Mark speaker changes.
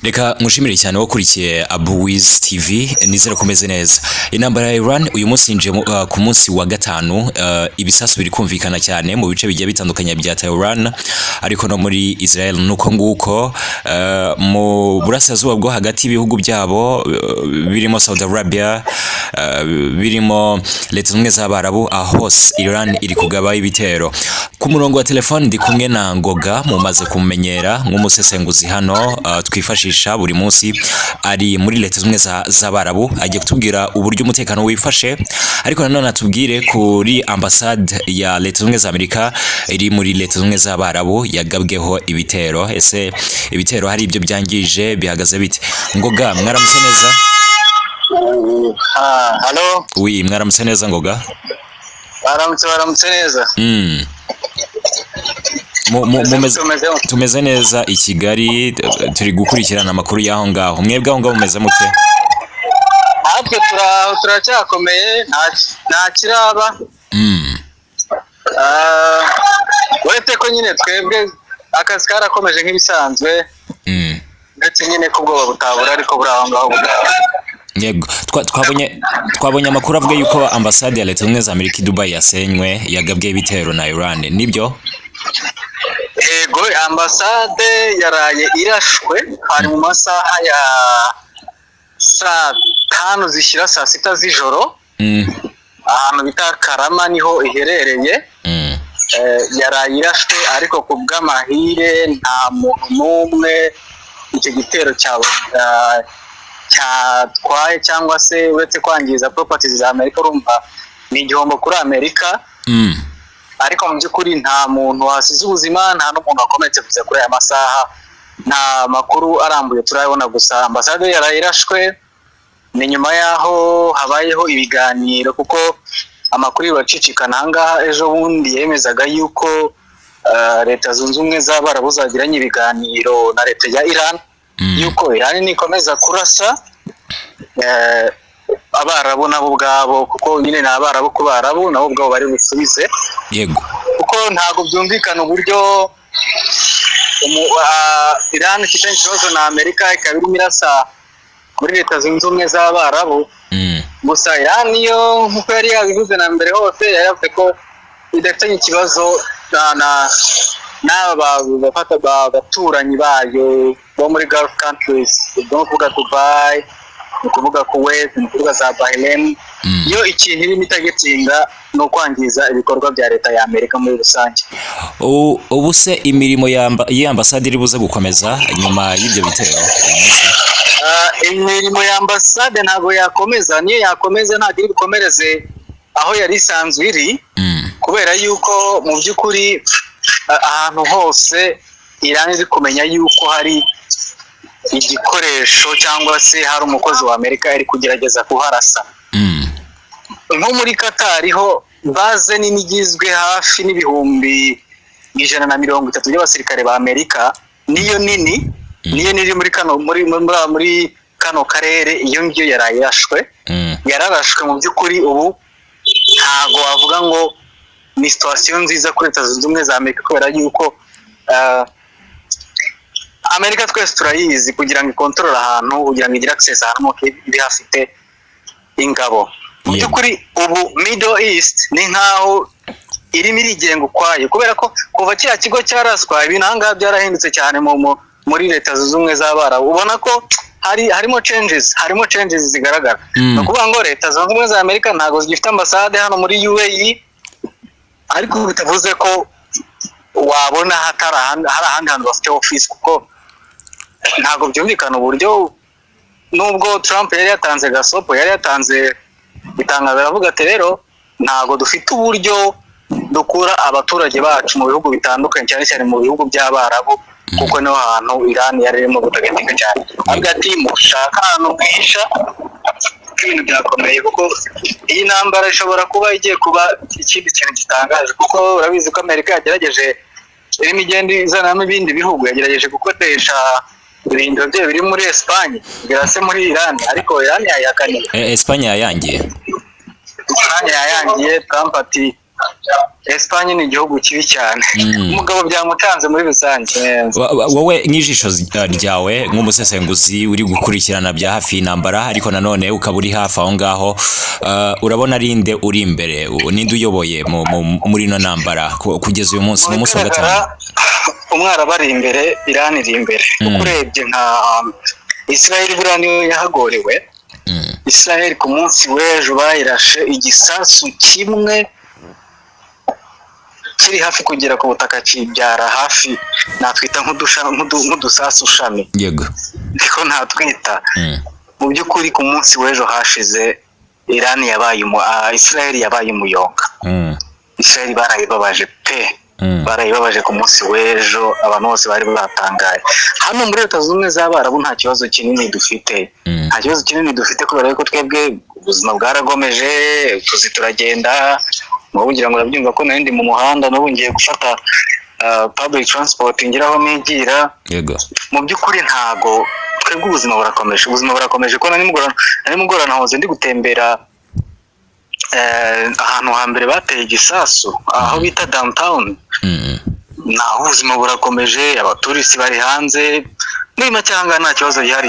Speaker 1: Reka nkushimire cyane wakurikiye Abu Wiz TV, nizere ko umeze neza. Intambara ya Iran uyu munsi yinjiye ku munsi wa gatanu. Ibisasu biri kumvikana cyane mu bice bigiye bitandukanye bya Tehran, ariko no muri Israel nuko nguko, mu burasirazuba bwo hagati y'ibihugu byabo, birimo Saudi Arabia, birimo Leta Zunze Ubumwe z'Abarabu, aho hose Iran iri kugaba ibitero. Ku murongo wa telefone ndi kumwe na Ngoga, mumaze kumumenyera nk'umusesenguzi hano, twifashisha buri munsi. Ari muri Leta Zunze Ubumwe z'Abarabu, agiye kutubwira uburyo umutekano wifashe, ariko nanone atubwire kuri ambasade ya Leta Zunze Ubumwe za Amerika iri muri Leta Zunze Ubumwe z'Abarabu yagabweho ibitero. Ese ibitero hari ibyo byangije? Bihagaze bite? Ngoga, mwaramutse neza?
Speaker 2: Ah, halo.
Speaker 1: Oui, mwaramutse neza, Ngoga.
Speaker 2: Baramutse, baramutse neza.
Speaker 1: Mumeze
Speaker 2: Tumeze.
Speaker 1: Tumeze neza i Kigali, turi gukurikirana amakuru y'aho ngaho. Mwebwe aho ngaho mumeze mute?
Speaker 2: Natwe turaho, turacyakomeye, nta kiraba. Ah, uretse ko nyine twebwe akazi karakomeje nk'ibisanzwe, ndetse nyine ko ubwoba butabura, ariko buri aho ngaho butaba.
Speaker 1: Yego, twabonye amakuru avuga yuko ambasade ya Leta Zunze Ubumwe za Amerika i Dubai yasenywe, yagabwe ibitero na Iran, nibyo?
Speaker 2: Yego, ambasade yaraye irashwe, hari mu masaha ya saa 5 zishyira saa 6 z'ijoro, ahantu bita Karama niho iherereye. Yaraye irashwe, ariko ku bw'amahire nta muntu n'umwe icyo gitero cyatwaye cyangwa se uretse kwangiza properties za Amerika. Urumva ni igihombo kuri Amerika, ariko mu by'ukuri nta muntu wasize ubuzima, nta n'umuntu wakomeretse kugeza kuri aya masaha. Nta makuru arambuye turabona, gusa ambasade yaraye irashwe. Ni nyuma y'aho habayeho ibiganiro, kuko amakuru bacicikana ahangaha ejo bundi yemezaga yuko Leta Zunze Ubumwe z'Abarabu zagiranye ibiganiro na leta ya Iran, yuko Iran nikomeza kurasa, Abarabu nabo ubwabo, kuko nyine ni Abarabu ku Barabu, nabo ubwabo bari busubize, kuko ntabwo byumvikana uburyo Iran ifitanye ikibazo na Amerika ikaba irimo irasa muri Leta Zunze Ubumwe z'Abarabu. Gusa Iran yo, nk'uko yari yabivuze na mbere hose, yari yavuze ko idafitanye ikibazo na n'aba bafata baturanyi bayo bo muri Gulf countries, ubwo ni ukuvuga Dubai, ni ukuvuga Kuwait, ni ukuvuga za Bahrain. Yo ikintu irimo itargetinga ni ukwangiza ibikorwa bya leta ya Amerika muri rusange.
Speaker 1: Ubu se imirimo y'ambasade iri buze gukomeza nyuma y'ibyo bitero uyu munsi?
Speaker 2: Ah, imirimo ya ambasade ntabwo yakomeza. Niyo yakomeza ntabwo iri bukomereze aho yari isanzwe iri, kubera yuko mu by'ukuri ahantu hose Iran iri kumenya yuko hari igikoresho cyangwa se hari umukozi wa Amerika, iri kugerageza kuharasa. Nko muri Qatar ho base nini igizwe hafi n'130,000 by'abasirikare ba Amerika, niyo nini, niyo niri muri kano karere, iyo ngiyo yaraye irashwe. Yararashwe. Mu by'ukuri ubu ntago wavuga ngo ni situation nziza kuri Leta Zunze Ubumwe za Amerika, kubera yuko Amerika twese turayizi, kugira ngo ikontorore ahantu, kugira ngo igire access ahantu, nuko iba ihafite ingabo. Mu by'ukuri ubu Middle East ni nkaho irimo irigenga ukwayo, kubera ko kuva kiriya kigo cyaraswa, ibintu ahangaha byarahindutse cyane muri Leta Zunze Ubumwe z'Abarabu. Ubona ko harimo changes zigaragara. Ni ukuvuga ngo Leta Zunze Ubumwe za Amerika ntabwo zigifite ambasade hano muri UAE, ariko bitavuze ko wabona hatari hari ahandi hantu bafite office, kuko ntabwo byumvikana uburyo, nubwo Trump yari yatanze gasopo, yari yatanze itangazo aravuga ati: "Rero ntabwo dufite uburyo dukura abaturage bacu mu bihugu bitandukanye, cyane cyane mu bihugu by'Abarabu," kuko niho hantu Iran yari irimo gutargetinga cyane. Avuga ati: "Mushaka ahantu mwihisha, ibintu byakomeye," kuko iyi ntambara ishobora kuba igiye kuba ikindi kintu gitangaje, kuko urabizi ko Amerika yagerageje, irimo igenda izanamo ibindi bihugu, yagerageje gukoresha ibirindiro byayo biri muri Espagne birase muri Iran, ariko Iran yayihakaniye.
Speaker 1: Espagne yayangiye.
Speaker 2: Espagne yayangiye. Trump ati Espagne ni igihugu kibi cyane. Umugabo byamutanze muri rusange.
Speaker 1: Wowe nk'ijisho ryawe, nk'umusesenguzi uri gukurikirana bya hafi intambara, ariko nanone ukaba uri hafi aho ngaho, urabona ari nde uri imbere? Ninde uyoboye muri ino ntambara kugeza uyu munsi,
Speaker 2: Mu
Speaker 1: ni umunsi wa gatanu?
Speaker 2: bigaragara, umwarabu ari imbere, Iran iri imbere, kuko urebye nka Israel buriya niyo yahagorewe. Israel ku munsi w'ejo bayirashe igisasu kimwe kiri hafi kugera ku butaka, kibyara hafi natwita nk'udusasu shami, niko natwita. Mu by'ukuri, ku munsi w'ejo hashize Iran yabaye Israel yabaye umuyonga. Israel barayibabaje pe. Barayibabaje ku munsi w'ejo, abantu bose bari batangaye. Hano muri Leta Zunze Ubumwe z'Abarabu nta kibazo kinini dufite. Nta kibazo kinini dufite kubera ko twebwe ubuzima bwaragomeje, utuzi turagenda. N'ubu ngira ngo urabyumva ko nari ndi mu muhanda, n'ubu ngiye gufata public transport ngeraho nigira. Mu by'ukuri ntago, twebwe ubuzima burakomeje, ubuzima burakomeje, ko na nimugoroba nahoze ndi gutembera ahantu hambere bateye igisasu, aho bita downtown. Naho ubuzima burakomeje, abaturisi bari hanze, muri make aha ngaha nta kibazo gihari.